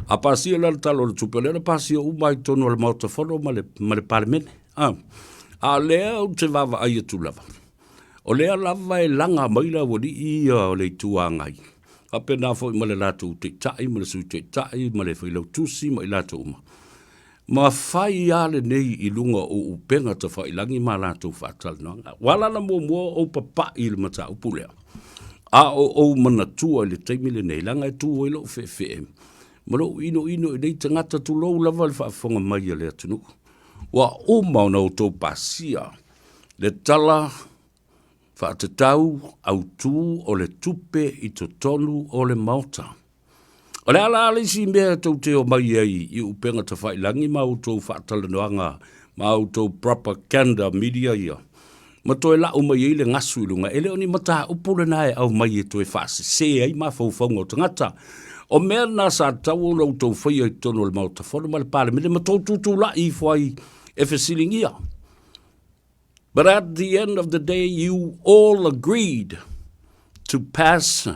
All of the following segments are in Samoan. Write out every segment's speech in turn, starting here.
A pasia la le Tala o le Tupe, o lea na pasia uma ai i totonu o le Maota Fono ma le, ma le Palemene. A, a o lea ou te vaavaai atu lava, o lea lava e laga mai le aualii ia o le Itu Agai, faapena foi ma le latou Taitai ma le Sui Taitai ma le Failautusi ma i latou uma, ma fai lava lenei i luga o upega tafailagi ma latou faatalanoaga. Ua ala ona muamua ou papai i le mataupu lea, a o ou manatua i le taimi lenei, leaga e tu ai lou feefee ma lou inoino i nei tagata, tulou lava le faafofoga mai a le atunuu. Ua uma ona outou pasia le Tala Faatatau Autu o le Tupe i totonu o le Maota. O le a la le isi mea tou te omai ai i upega tafailagi ma outou faatalanoaga ma outou propaganda media ia, ma toe lau mai ai le gasu i luga? E le o ni mataupu lena e aumai e toe faasese ai mafaufauga o tagata. O mea na sa tatau ona outou faia i totonu o le Maota Fono ma le Palemene ma tou tutulai ifo ai e fesiligia. But at the end of the day you all agreed to pass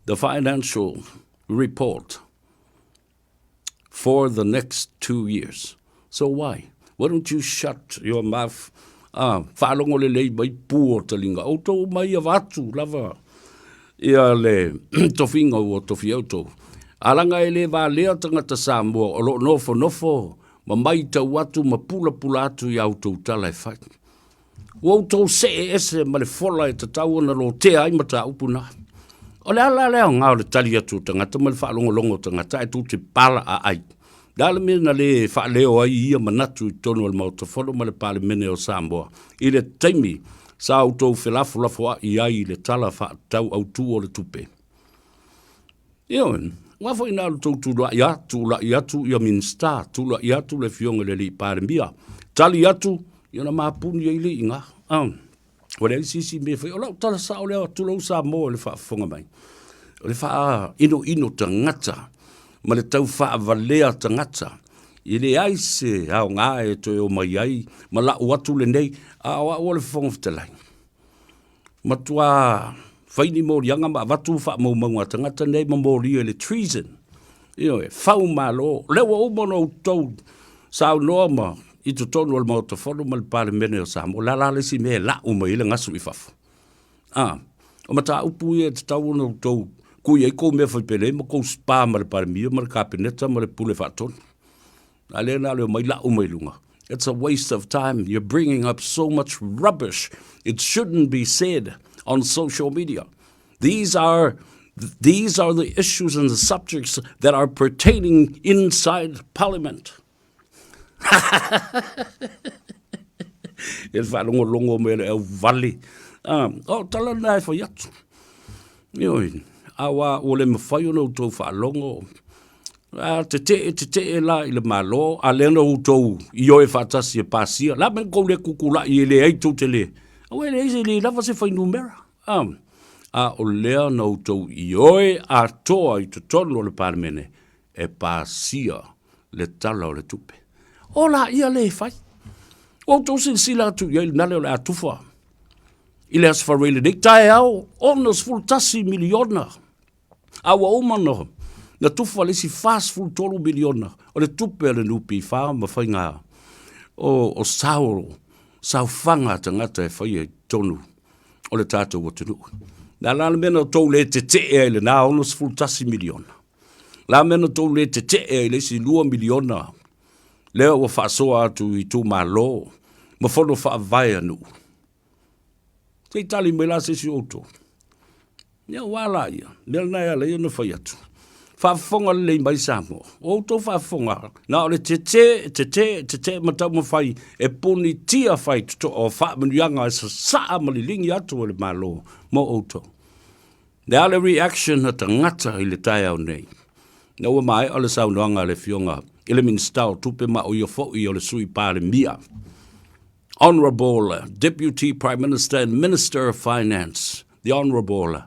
the financial report for the next 2 years. So why? Why don't you shut your mouth? Ah, faalogo lelei mai pu o taliga. Outou mai avatu lava ia le tofiga ua tofia outou. A laga e le valea tagata Samoa o lo o nofonofo ma maitau atu ma pulapula atu i a outou tala e fai. Ua outou see ese ma le fola e tatau ona lotea ai mataupu na. O le a la le aoga o le tali atu o tagata ma le faalogologo o tagata ae tou te pala aai? O le a le mea na le faaleo ai ia manatu i totonu o le Maota Fono ma le Palemene o Samoa i le taimi sa outou felafolafoai ai i le Tala Faatatau Autu o le Tupe? Ioe, aua foi na o le tou tulai atu, tulai atu ia Minisita, tulai atu le Afioga i le Alii Palemia, tali atu, ia ona mapuni ai lea i ina. Ah, ua leai se isi mea e fai. O lau tala sao lea, tulou Samoa i le faafofoga mai. O le faainoino tagata ma le tau faavalea tagata. E leai se aoga e toe omai ai ma lau atu lenei, a o au o le Fofoga Fetalai. Matua fai ni moliaga ma avatu faamaumauga a tagata nei ma molia i le treason. Ioe, fau malo. O lea ua uma ona outou saunoa ma i totonu o le Maota Fono ma le Palemene o Samoa. O le a la le isi mea e lau mai ai le gasu i fafo? A, o mataupu ia e tatau ona outou kui ai kou mea faipelei ma kou spa ma le Palemia ma le Kapeneta ma le Pule Faatonu. A lea na o le omai lau mai luga. It's a waste of time. You're bringing up so much rubbish. It shouldn't be said on social media. These are the issues and the subjects that are pertaining inside Parliament. E le faalogologo mai le auvale. Ah, o tala na e fai atu. Ioe, aua ua le mafai ona outou faalogo. A tetee, tetee la i le Malo, a lea na outou ioe faatasi e pasia, la mea tou le tutulai e leai tou te le, aua e leai se le lava se fuainumera. A, a o lea na outou ioe atoa i totonu o le Palemene e pasia le Tala o le Tupe. O la ia le fai. Ua outou silasila atu i ai i le nale o le a tufa i le Aso Faraile nei taeao, $61 miliona. A ua uma ona na tufa le isi $43 miliona o le tupe a le NPF ma faiga o sao, saofaga a tagata e faia i totonu o le tatou atunuu. O le a la le mea na outou le tetee ai i lena $61 miliona? O le a le mea na outou le tetee ai i le isi $2 miliona lea ua faasoa atu i itumalo ma fono faavae a nuu? Se i tali mai la se isi o outou. Ia ua a la ia, mea lena e ala ai ona fai atu. Faafofoga lelei mai Samoa. O outou faafofoga, na o le tete, tete, tete ma taumafai e punitia faitotoa o faamanuiaga e sasaa ma liligi atu e le Malo mo outou. Le a le reaction a tagata i le taeao nei? Ina ua maea le saunoaga a le Afioga i le Minisita o Tupe ma o ia foi o le Sui Palemia. Honourable Deputy Prime Minister and Minister of Finance, the Honourable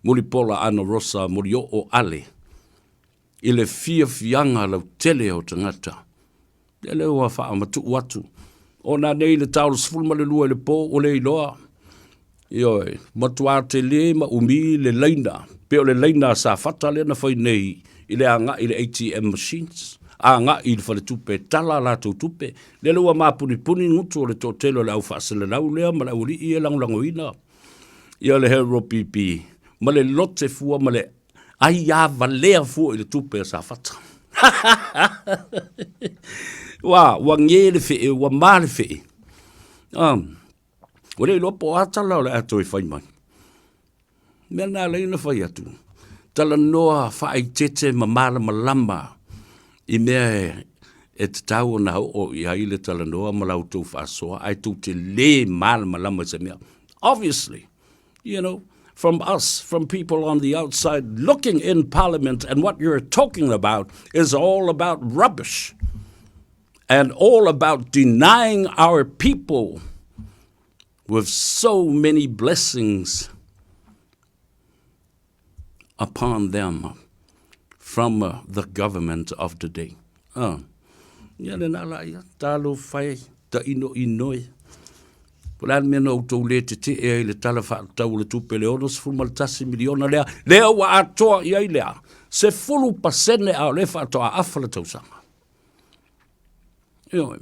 Mulipola Anarosa Molioo Ale, i le fiafiaga lautele o tagata. Ia lea ua faamatuu atu. Ona nei le ta o le 12 i le po ua le iloa. Ioe, matua tele ma umi le laina, pe o le laina a Safata lea na fai nei i le agai i le ATM machines, agai i le faletupe e tala a latou tupe. Lele ua mapunipuni gutu o le toatele o le au faaselelau lea ma le aualii e lagolagoina ia le HRPP ma le lote fua ma le aiā valea fua i le tupe a Safata. Ua, ua ge le fee, ua ma le fee. Ua le iloa po o a tala o le a toe fai mai. Mea na ala ai ona fai atu, talanoa faaeteete ma malamalama i mea e tatau ona oo i ai le talanoa ma la outou faasoa, ae tou te le malamalama i se mea. Obviously, you know, from us, from people on the outside looking in Parliament and what you're talking about is all about rubbish and all about denying our people with so many blessings upon them from the government of today. Ah, ia lena la ia, talofa e, tainoinoi. Po o le a le mea na outou le tetee ai i le Tala Faatatau o le Tupe i le $61 miliona lea, lea ua atoa i ai le a? 10% a o lea faatoa afa le tausaga. Ioe.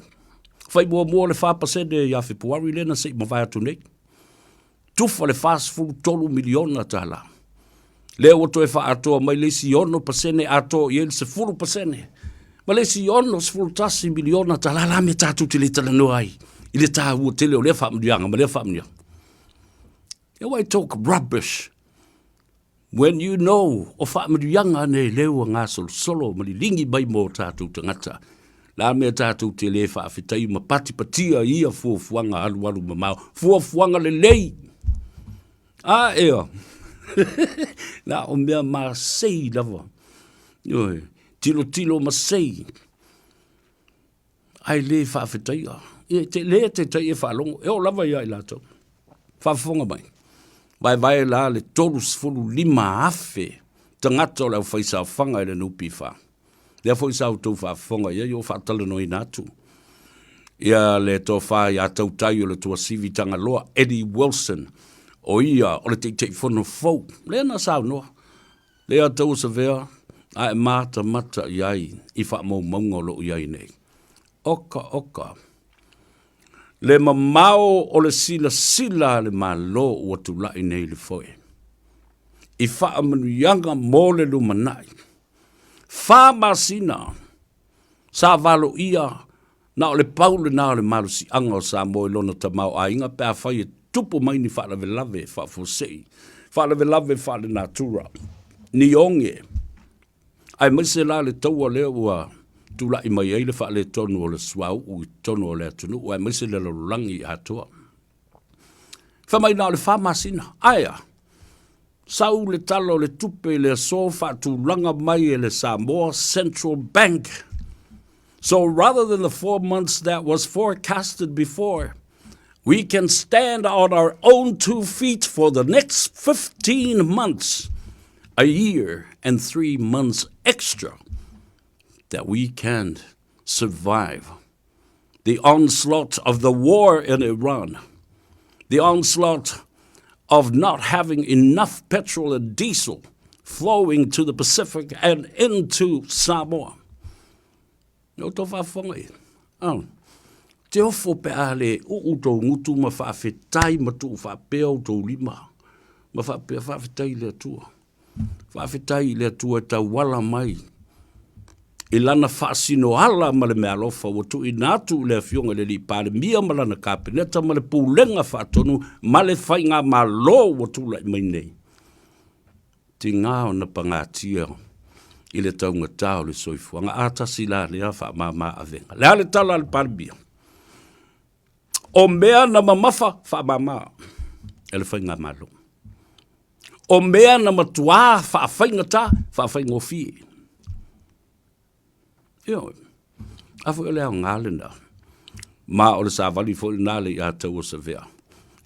Fai muamua le 4% ia Fepuari lea na se i mavae atu nei. Tufa le $43 miliona tala. Lea ua toe faaatoa mai le isi 6% atoa i ai le 10%. Ma le isi $61 miliona tala la mea tatou te le talanoa ai i le taua tele o lea faamanuiaga ma lea faamanuiaga. Why talk rubbish when you know o faamanuiaga nei lea ua gasolosolo ma liligi mai mo tatou tagata? La mea tatou te le faafetai ma patipatia i ia fuafuaga alualu mamao, fuafuaga lelei. A ea, na o mea masei lava. Ioe, tilotilo masei, ae le faafetaia. Ia, te le taitai e faalogo, e oo lava ia i latou. Faafofoga mai, vaevae la le 35,000 tagata o le aufaisaofaga i le NPF. Lea foi sa outou faafofoga i ai o faatalanoaina atu ia le tofa ia Tautai o le Tuasivi Tagaloa, Eddie Wilson, o ia o le Taitaifono fou, lea na saunoa, lea Tauasavea a e matamata i ai i faamaumauga o lo o i ai nei. Oka, oka. Le mamao o le silasila a le Malo ua tulai nei i le foe, i faamanuiaga mo le lumanai. Fa masina sa valoia na o le pau lena o le malosiaga o Samoa i lona tamaoaiga pe afai e tupu mai ni faalavelave faafuasei, faalavelave faalenatura, ni oge, aemaise la le taua lea ua tulai mai ai le faaletonu o le suauu i totonu o le atunuu aemaise le lalolagi atoa. Fai mai na o le fa masina, ae a? Sau le Tala o le Tupe i le aso faatulaga mai e le Samoa Central Bank. So rather than the 4 months that was forecasted before, we can stand on our own two feet for the next 15 months, a year and 3 months extra that we can survive the onslaught of the war in Iran, the onslaught of not having enough petrol and diesel flowing to the Pacific and into Samoa. No tō faafofoga ia. Oh. Te ofo pe a le uu tō ngutu ma faafetai ma tuu faapea o tō lima. Ma faapea faafetai le Atua. Faafetai i le Atua e tauala mai i lana faasinoala ma le meaalofa ua tuuina atu i le Afioga i le Alii Palemia ma lana Kapeneta ma le Pulega Faatonu ma le Faigamalo ua tulai mai nei. Tiga ona pagatia i le taugata o le soifuaga. A tasi la lea faamama avega. Le a le tala a le Palemia? O mea na mamafa faamama e le Faigamalo. O mea na matuā faafaigata, faafaigofie. Ioe. A foi o le aoga lena. Ma o le savali foi lena le ia Tauasavea.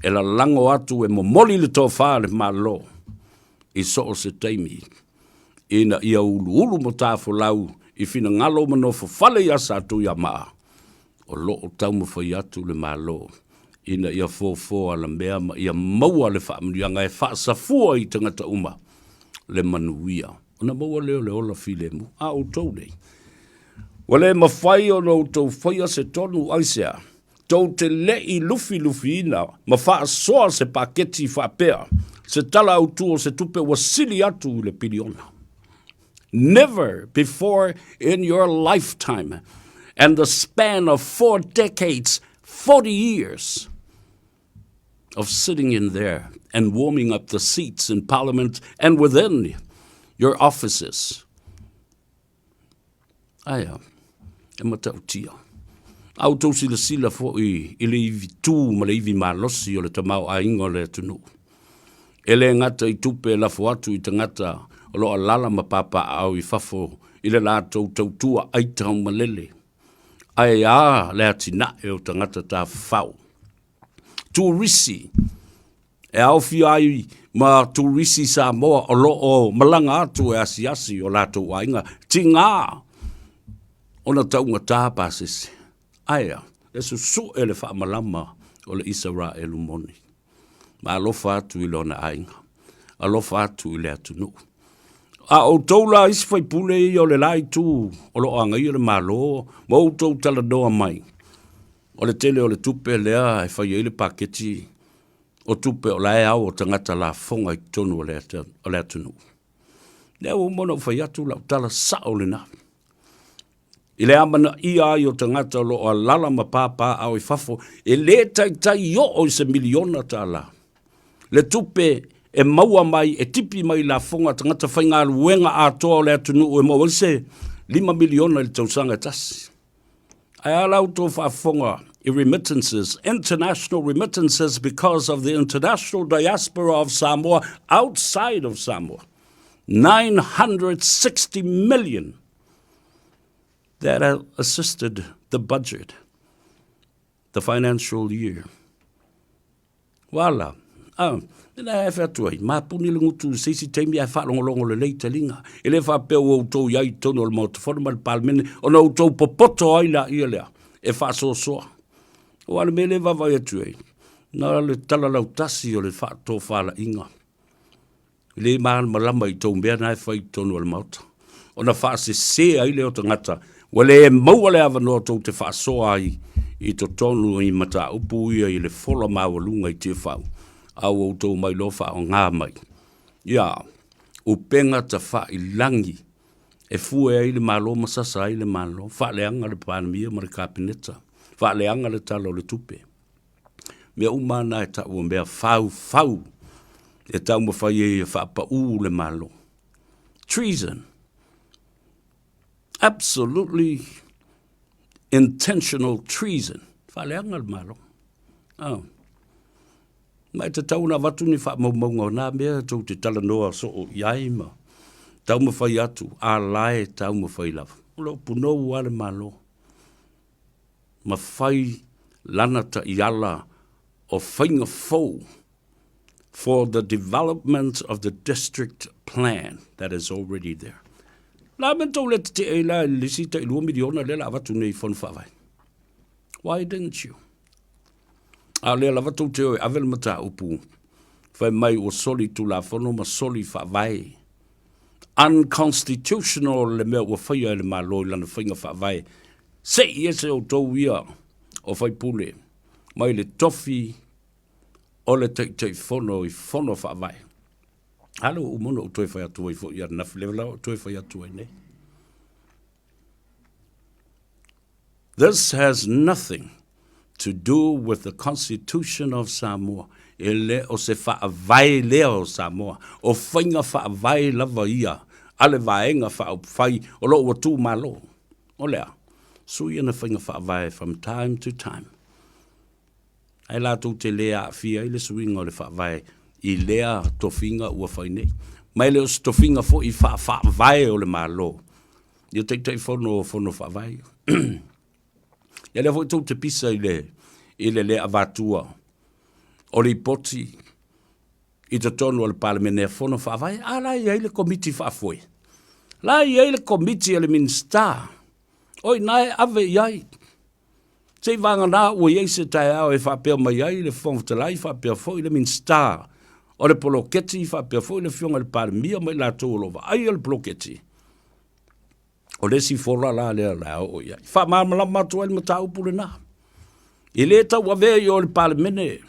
E lalago atu e momoli le tofa a le Malo i so o se taimi ina ia uluulu matafolau i finagalo ma nofofale ia Satuiamaa o lo o taumafai atu le Malo ina ia fofo alamea ma ia maua le faamanuiaga e faasafua i tagata uma le manuia. Ona maua lea o le ola filemu. A outou nei, ua le mafai ona outou faia se tonu aisea, tou te le i lufilufiina ma faasoa se paketi faapea, se tala autu o se tupe ua sili atu i le piliona. Never before in your lifetime and the span of four decades, 40 years of sitting in there and warming up the seats in Parliament and within your offices. Aia, e matautia. A outou silasila foi i le ivi tū ma le ivi malosi o le tamaoaiga o le atunuu. E le gata i tupe e lafo atu i tagata o lo o alaala ma papaaao i fafo i le latou tautua aitaumalele, ae a le atinae o tagata tafafao. Turisi e aofia ai ma turisi Samoa o lo o malaga atu e asiasi i o latou aiga, tiga ona taugata pasese. Ae a? E susu'e le faamalama o le Isaraelu moni, ma alofa atu i lona aiga, alofa atu i le atunuu. A outou la isi faipule ia o le la itu o lo o agaia le Malo ma outou talanoa mai, o le tele o le tupe lea e fai ai le paketi o tupe o la e ao o tagata lafoga i totonu o le atunuu. Lea ua uma ona ou fai atu lau tala sao lena. I le amanaia ai o tagata o lo o alala ma papaaao i fafo, e le taitai oo i se miliona tala. Le tupe e maua mai, e tipi mai i lafoga a tagata faigaluega atoa o le atunuu e maua ai se $5 miliona i le tausaga e tasi. Ae a la outou faafofoga i remittances, international remittances because of the international diaspora of Samoa outside of Samoa. 960 million that assisted the budget, the financial year. Wala. Ah, mea e fai atu ai, mapuni le gutu i se isi taimi ae faalogologo lelei taliga. E le faapea ua outou i ai i totonu o le Maota Fono ma le Palemene ona outou popoto ai laia lea e faasoasoa. Aua o le mea lea e vaavaai atu ai, na o le tala lautasi o le faatofalaiga. E le malamalama i tou mea na e fai i totonu o le Maota. Ona faasese ai lea o tagata, ua le maua le avanoa tou te faasoa ai i totonu i mataupu ia i le fola maualuga i Tiafau, a ua outou mai loa faaaoga mai. Ia, upega tafailagi e fue ai le Malo ma sasa ai le Malo, faaleaga le Palemia ma le Kapeneta, faaleaga le Tala o le Tupe. Mea uma na e tau o mea faufau e taumafai ai e faapaū le Malo. Treason. Absolutely intentional treason. Faaleaga le Malo. Oh. Ma e tatau ona avatu ni faamaumauga o nā mea tou te talanoa soo i ai ma taumafai atu, a la e taumafai lava. O lo o punou lava le Malo. ma fai lana taiala o faiga fou for the development of the district plan that is already there. La mea tou le tetee ai la i le isi tai $2 miliona lea la avatu nei i Fono Faavae. Why didn't you? A o lea lava tou te o e ave le mataupu fai mai ua soli Tulafono ma soli faavae. Unconstitutional le mea ua faia e le Malo i lana faiga faavae. Se i ese outou ia o faipule mai le tofi o le Taitaifono i Fono Faavae. A lea ua uma ona ou toe fai atu ai foi ananafi, lea la ua ou toe fai atu ai nei. This has nothing to do with the Constitution of Samoa. E le o se faavae lea o Samoa. O faiga faavae lava ia a le Vaega Faaupufai o lo o ua tuumalo. O le a? Sui ana faiga faavae from time to time. Ae latou te le aafia ai le suiga o le faavae i lea tofiga ua fai nei. Ma e le o se tofiga foi faa-faavae o le Malo. Ia Taitaifono o Fono Faavae. Ia lea foi tou te pisa i le, i le le avatua o lipoti i totonu o le Palemene a Fono Faavae, a la e i ai le Komiti Faafoe. La e i ai le Komiti a le Minisita, o i ina e ave i ai. Se i vagana ua i ai se taeao e faapea mai ai le Fofoga Fetalai faapea foi le Minisita. o le poloketi faapea foi le Afioga i le Palemia ma i latou o lo o vaaia le poloketi, o le isi fola la lea o le a oo i ai. Faamalamalama atu ai le mataupu lena. E le tauavea i o i le Palemene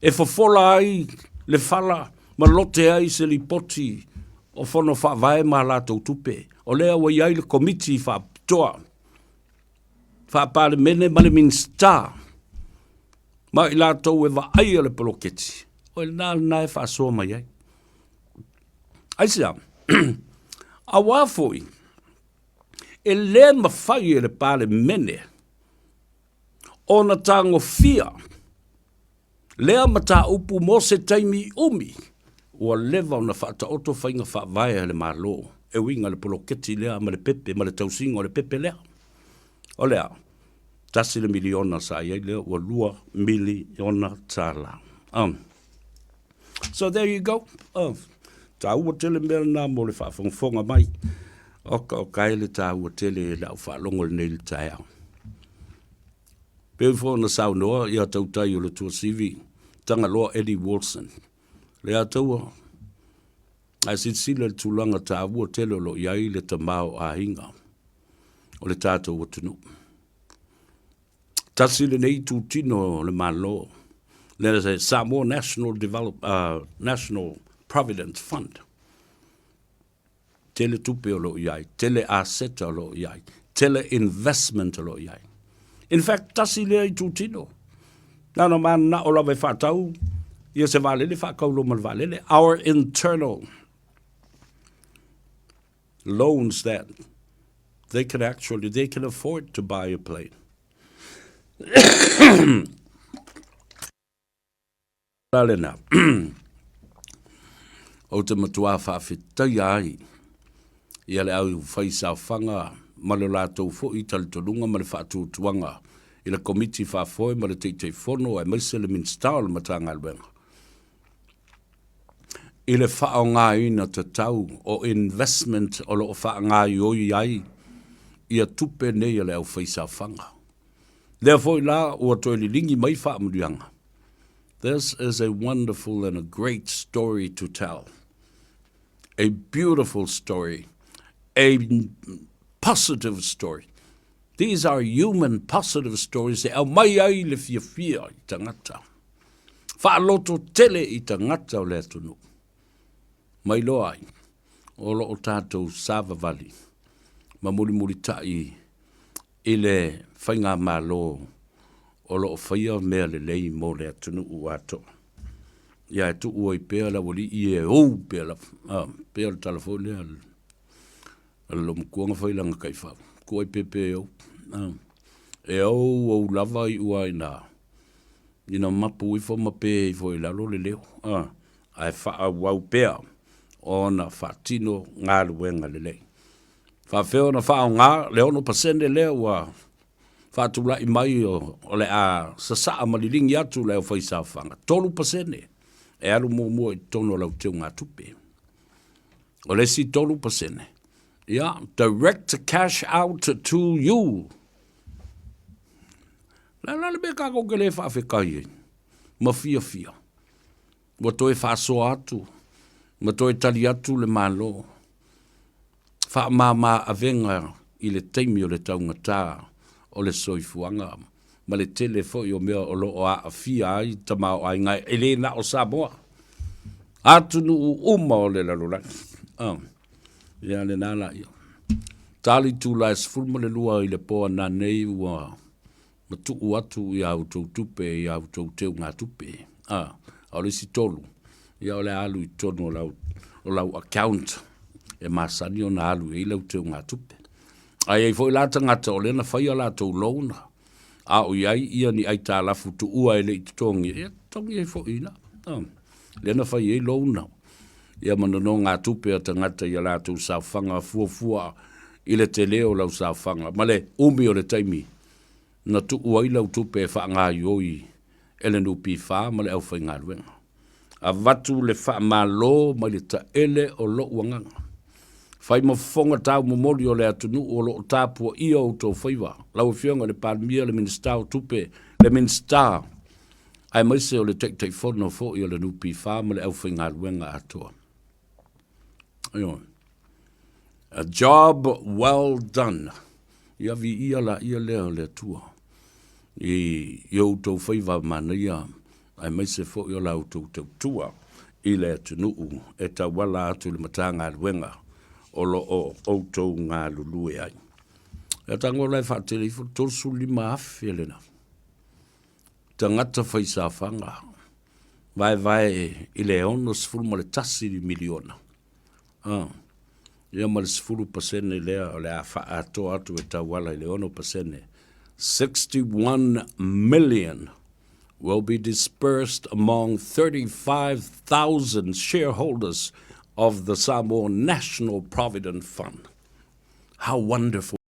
e fofola ai le fala ma lote ai se lipoti o Fono Faavae ma a latou tupe. O lea ua i ai le Komiti Faapitoa Faa-Palemene ma le Minisita ma i latou e vaaia le poloketi, o lena lena e faasoa mai ai. Aisea? Auā foi e le mafai e le Palemene ona tagofia lea mataupu mo se taimi umi ua leva ona faataoto faiga faavae a le Malo e uiga i le poloketi lea ma le pepe ma le tausiga o le pepe lea. O le a? $1 miliona sa i ai lea ua $2 miliona. So there you go. Oh, taua tele mea lena mo le faafogafoga mai. Oka oka e le taua tele i lau faalogo lenei le taeao. Pei foi ona saunoa ia tautai o le Tuasivi, Tagaloa Eddie Wilson. Le ataua, ae silasila i le tulaga taua tele o lo o i ai le tamaoaiga o le tatou atunuu. Tasi lenei itutino o le Malo, le Samoa National, Develop, National Provident Fund. Tele tupe o lo o i ai, tele aseta o lo o i ai, tele investment o lo o i ai. In fact, tasi lea itutino. Na ona mananao lava e faatau ia se vaalele, faatau loa ma le vaalele. Our internal loans that they can actually, they can afford to buy a plane. La lena, ou te matuā faafetaia ai ia le au faisaofaga ma lo latou foi talitonuga ma le faatuatuaga i le Komiti Faafoe ma le Taitaifono aemaise le Minisita o le Matagaluega i le faaaogaina tatau o investment o lo o faagaoioi ai ia tupe nei a le aufaisaofaga. Lea foi la ua toe liligi mai faamanuiaga. This is a wonderful and a great story to tell. A beautiful story. A positive story. These are human positive stories e aumai ai le fiafia i tagata. Faaloto tele i tagata o le atunuu. Mai loa ai, o lo o tatou savavali ma mulimulitai i le faigamalo o lo o faia mea lelei mo le atunuu atoa. Ia e tuu ai pea le aualii e ou pea lava, ah, pei o le tala foi lea a le loomatua na fai i lana taifau, tuu ai pea pea e ou. Ah, e ou ou lava iu lava ina ina mapu ifo ma pe ifo i lalo le leo, ah, ae faaauau pea ona faatino galuega lelei. Faafefea ona faaaoga le 6% lea ua faatulai mai o le a sasaa ma liligi atu le aufaisaofaga, 3% e alu muamua i totonu o lau teugatupe. O le isi 3%, ia, direct cash out to you. Le a la le mea tatou te le faafetai ai ma fiafia ua toe faasoa atu ma toe tali atu le Malo faamama avega i le taimi o le taugata o le soifuaga ma le tele foi o mea o lo o aafia ai tamaoaiga e le na o Samoa, atunuu uma o le lalolagi. Oh. Ia lena la ia. Tali itula e 12 i le po ananei ua matuu atu i a outou tupe i a outou teugatupe. A, a o le isi tolu, ia o le a alu i totonu o lau, o lau account e masani ona alu i ai lau teugatupe. A i ai foi la tagata o lea na fai a latou loan, a o i ai ia ni aitalafu tuua e le i totogia, ia totogi ai foi i ina. Lea na fai ai loan, ia ma nonogatupe a tagata i a latou saofaga fuafua i le tele o lau saofaga ma le umi o le taimi na tuu ai lau tupe e faagaoioi e le NPF ma le aufaigaluega. Avatu le faamalo mai le taele o lou agaga. Fai ma fofoga taumomoli o le atunuu o lo o tapuaia outou faiva, lau Afioga i le Palemia, le Minisita o Tupe, le Minisita, Aemaise o le Taitaifono foi o le NPF ma le aufaigaluega atoa. Ioe. A job well done. Ia viia laia lea o le Atua i outou faiva manaia aemaise foi o la outou tautua i le atunuu e tauala atu i le Matagaluega o lo o outou galulue ai. Ia tago la e faatele ifo le 35,000 lena tagata faisaofaga vaevae i le $61 miliona. Ia ma le 10% lea o le a faaatoa atu e tauala i le 6%. 61 million will be dispersed among 35,000 shareholders of the Samoa National Provident Fund. How wonderful.